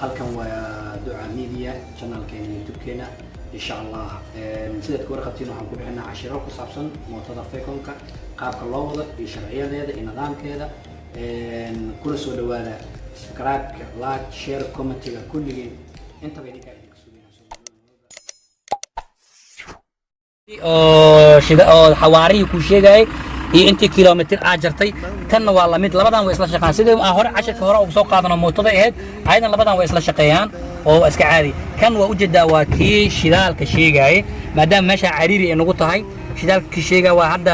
Halkan waa Duca Media, channelkeena YouTube-keena. Insha Allah, sidaad ka warqabtiin, waxaan ku bixinaa cashiro ku saabsan mootada Fayconka, qaabka loo wado iyo sharciyadeeda iyo nidaamkeeda. Kuna soo dhawaada subscribe-ka, like, share, commentiga, kulligiin intaba idinkaa idinka sugayna. Oo shida oo xawaarihii kuu sheegayay iyo intii kilomitir aad jartay, tanna waa lamid. Labadan way isla shaqeeyaan, sidii aan hore cashirka hore ugu soo qaadano mootada ahayd. Ayadan labadan way isla shaqeeyaan oo waa iska caadi. Kan waa ujeedaa, waa kii shidaalka sheegayay. Maadaama meesha cariiri ay nagu tahay, shidaalka kii sheegaya waa hadda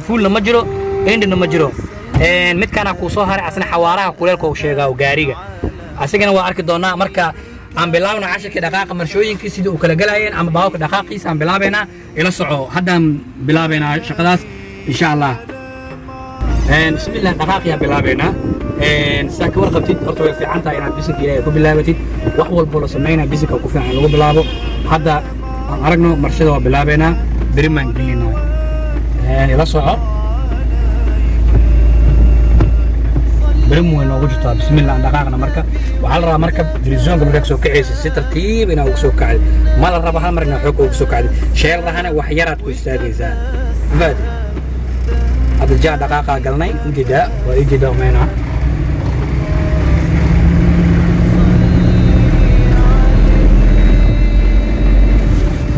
fuulna ma jiro, endhina ma jiro. Midkaana kuu soo haray, asna xawaaraha kuleelka uu sheegaa oo gaariga asigana waa arki doonaa. Marka aan bilaabna cashirkii dhaqaaqa marshooyinkii, sidii uu kala galayeen ama baabuurka dhaqaaqiisa aan bilaabaynaa. Ila soco, haddaan bilaabaynaa shaqadaas, insha Allah. Bismillah, dhaqaaqiyaan bilaabaynaa. Saa ka warqabtid, horta way fiican tahay inaad bisinka Ilaahay ku bilaabatid. Wax walbo la samaynaya bisinka ku fiican in lagu bilaabo. Hadda aan aragno, marshada waa bilaabaynaa, berimaan gelinaa. Ila soco, berimu way noogu jirtaa. Bismillah, aan dhaqaaqna. Marka waxaa la rabaa, marka frizonka markaa soo kacaysa, si tartiib inaa ugu soo kacday. Ma la rabo hal mar inaa xoog ugu soo kacday. Sheel rahana wax yaraad ku istaagaysaa, mafaati? Hadda jaa dhaqaaqaa galnay, ujeedaa, waa ujeedaa umeynaa.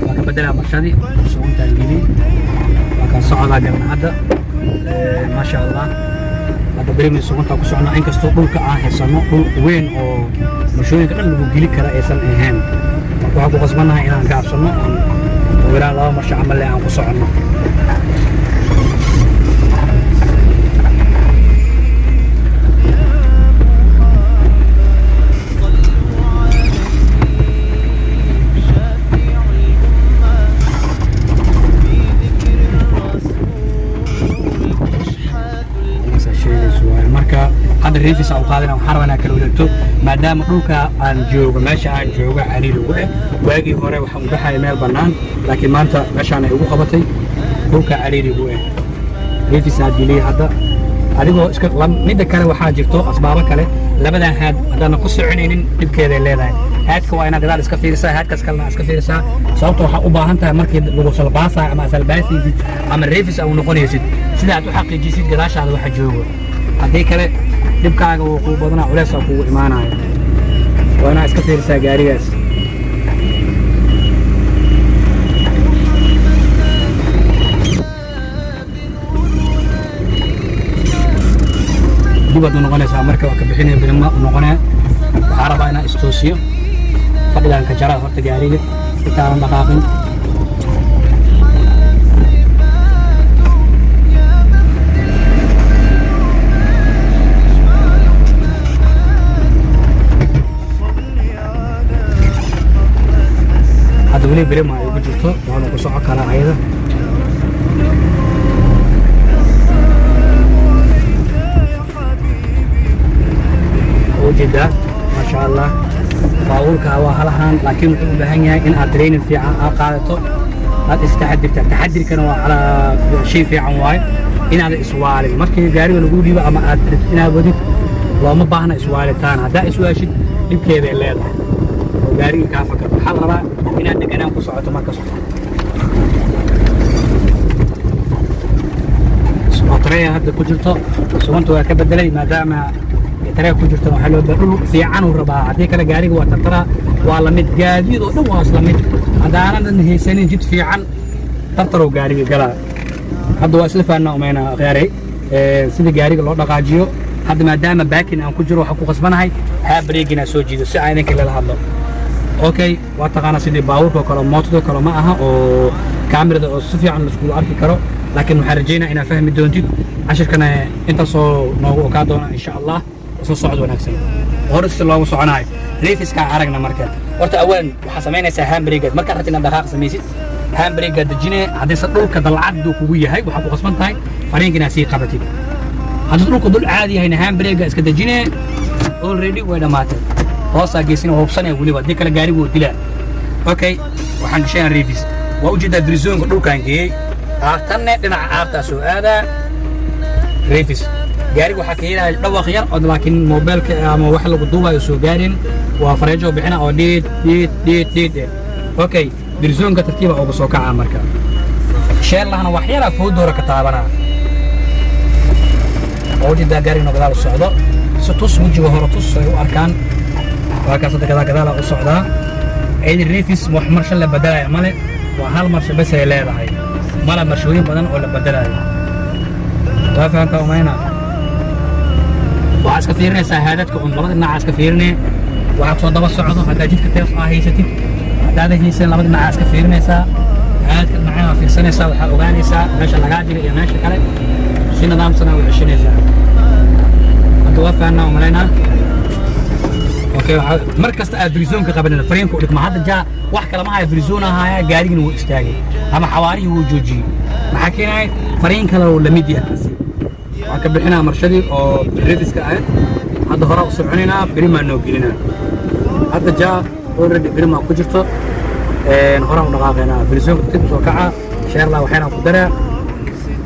Waa ka bedelaa marshadii, suguntaan geli, waa kan socdaa galna hadda. Maasha Allah, hadda berimi suguntaa ku socnaa, inkastoo dhulka aan haysano dhul weyn oo marshooyinka dhan lagu geli kara aysan ahayn. Marka waxaan ku qasbannahay inaan gaabsanno, aan ugu yaraan laba marsho camal leh aan ku soconno. Inaasaa sheegayso waaye. Marka hadda reverse aan u qaadana, waxaan rabaa inaan kala wareegto, maadaama dhulka aan joogo, meesha aan joogo cariiri ugu eh. Waagii hore waxaan u baxaya meel bannaan, laakiin maanta meeshaan ay ugu qabatay, dhulka cariiri ugu eh. Reverse aad geliyey hadda adigoo iska midda kale waxaa jirto asbaabo kale. Labadan haad haddaanan ku soconaynin, dhibkeeday leedahay. Haadka waa inaad gadaal iska fiirisaa, haadkaas kalena iska fiirisaa, sababta waxaa u baahan tahay markii lagu salbaasayo ama salbaasaysid ama reverse aa u noqonaysid, sida aad u xaqiijisid gadaashaada waxa joogo. Haddii kale dhibkaaga wuu kuu badanaa, culeysaa kugu imaanayo. Waa inaad iska fiirisaa gaarigaas. Dibaad u noqonaysaa marka, waa ka bixinaya, birima u noqonaya. Waxaa rabaa inaan istoosiyo, fadhigaan ka jaraa horta gaariga intaanan dhaqaaqin. Hadda weli birima ay ugu jirto, waana ku soco karaa ayada. Ujeedaa, maasha Allah, baabuurka waa halahaan, laakiin wuxuu u baahan yahay in aad training fiican aad qaadato, aad istaxadirta. Taxadirkana waa calaa shay fiican waaye, inaadan iswaalin markii gaariga lagu dhiibo ama aad rabtid inaad wadid. Looma baahna iswaalitaan. Haddaa iswaashid, dhibkeeday leedahay oo gaarigii kaa fakar. Waxaa la rabaa inaad deganaan ku socoto markasta. Oo tareya hadda ku jirto, suganta waa ka bedelay. Maadaama tareya ku jirto, waxaa loo dhul fiican uu rabaa. Haddii kale gaariga waa tartara, waa lamid gaadiid oo dhan, waa isla mid. Haddaanan haysanin jid fiican, tartarow gaariga galaa. Hadda waa isla fahnaa umayna, khiyaaray, sida gaariga loo dhaqaajiyo. Hadda maadaama parking aan ku jiro, waxaan ku qasbanahay handbrake inaan soo jiido si aan idinka lala hadlo. Okay, waa taqaanaa sidii baabuurka oo kale, mootadoo kale ma aha oo kaamirada oo si fiican laiskugu arki karo, laakiin waxaan rajaynaa inaad fahmi doontid. Cashirkana intaasoo noogu okaa doona, insha Allah. Isla socod wanaagsan. Hore si loogu soconaayo reversekaa aragna. Marka horta awalan waxaa samaynaysaa handbrakega. Markaad rabtid inaad dhaqaaq samaysid, handbrakega dejine. Haddayse dhulka dalcaddu kugu yahay, waxaa ku qasban tahay fariinka inaad sii qabatid. Haddii dhulka dul caadi yahayna, handbrakega iska dejine, already way dhammaatay. Hoosaa geysina, hubsanaya weliba, haddii kale gaarigu wuu dilaa. Okay, waxaan gashayaa reverse. Waa ujeedaa, frizonka dhulkaan geeyey, aartanne dhinaca aartaa soo aadaa. Reverse. Gaariga waxaa ka yeelaya dhawaq yar oo laakiin mobilka ama wax lagu duubayo soo gaarin. Waa fareejo bixina oo dhiid dhiid dhiid dhiid eh. Okay, dirzoonka tartiiba uga soo kacaa. Marka sheerlahana wax yaraa foodoora ka taabanaa oo ujeedaa gaariga gadaal u socdo. Si tus wejiga hore tus ay u arkaan. Waa kaas, hadda gadaal gadaala u socdaa. Ciidi reverse wax marsho la bedelaya male, waa hal marsho bes ay leedahay, mala marshooyin badan oo la bedelayo. Waa fahantaa umayna? Waxaa iska fiirinaysaa haadadka un labada dhinaca iska fiirinee, waxaad soo daba socdo. Haddaa jidka tees aa haysatid, haddaadan haysan, labada dhinaca iska fiirinaysaa. Haadadka dhinacyada fiirsanaysaa, waxaa ogaanaysaa meesha lagaa jira iyo meesha kale. Si nidaamsana u ceshanaysaa. Hadda waa fahanaa umalaynaa. Okay, mar kasta aad frizoonka qabanin fariinka u dhigma. Hadda jaa wax kale ma haya, frizoon ahaaya, gaarigina wuu istaagay ama xawaarihii wuu joojiyey. Maxaa keenaya? Fariin kale oo lamid yahay kaasi. Waxaan ka bixinaa marshadii oo reverse-ka ahayd. Hadda hore u soconaynaa, berimaa noo gelinaa. Hadda jaa already berimaa ku jirto. Horaan u dhaqaaqaynaa. Frizoonka tartiib soo kaca, sheerlaa waxyaraan ku daraa.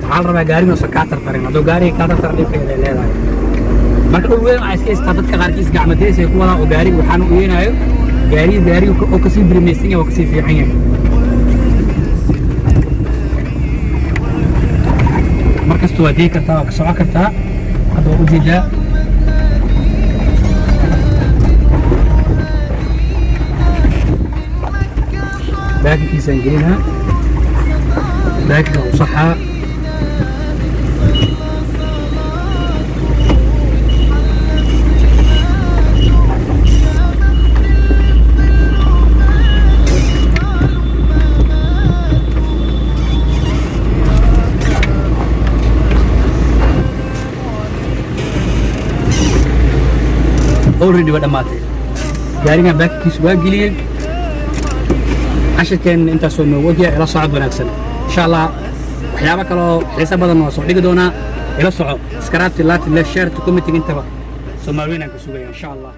Waxaa la rabaa gaariga uusan kaa tartarin. Hadduu gaariga kaa tartaran, dhibkeeda ay leedahay. Marka dhul weyn waxaa iska haystaa dadka qaarkiis gacmadeys ay ku wadaan oo gaariga waxaan u yeenaayo gaariga gaariga oo kasii birimaysan yahay oo kasii fiican yahay. Mar kasta waa degi kartaa, waa ka socon kartaa. Hadda waa ujeedaa. Baakinkiisaan gelinaa, baakinka u saxaa. Already waa dhammaatay, gaarigan baakinkiisa waa geliyey. Cashirkeen intaasoo noogu ogyahay. Ila socod wanaagsan. Insha Allah waxyaabo kaloo xiiso badan waa soo dhigi doonaa. Ila soco, subscribe-ti, like-ti, share-ti, comment-iga, intaba Soomaaliweyn aan ka sugaya, insha Allah.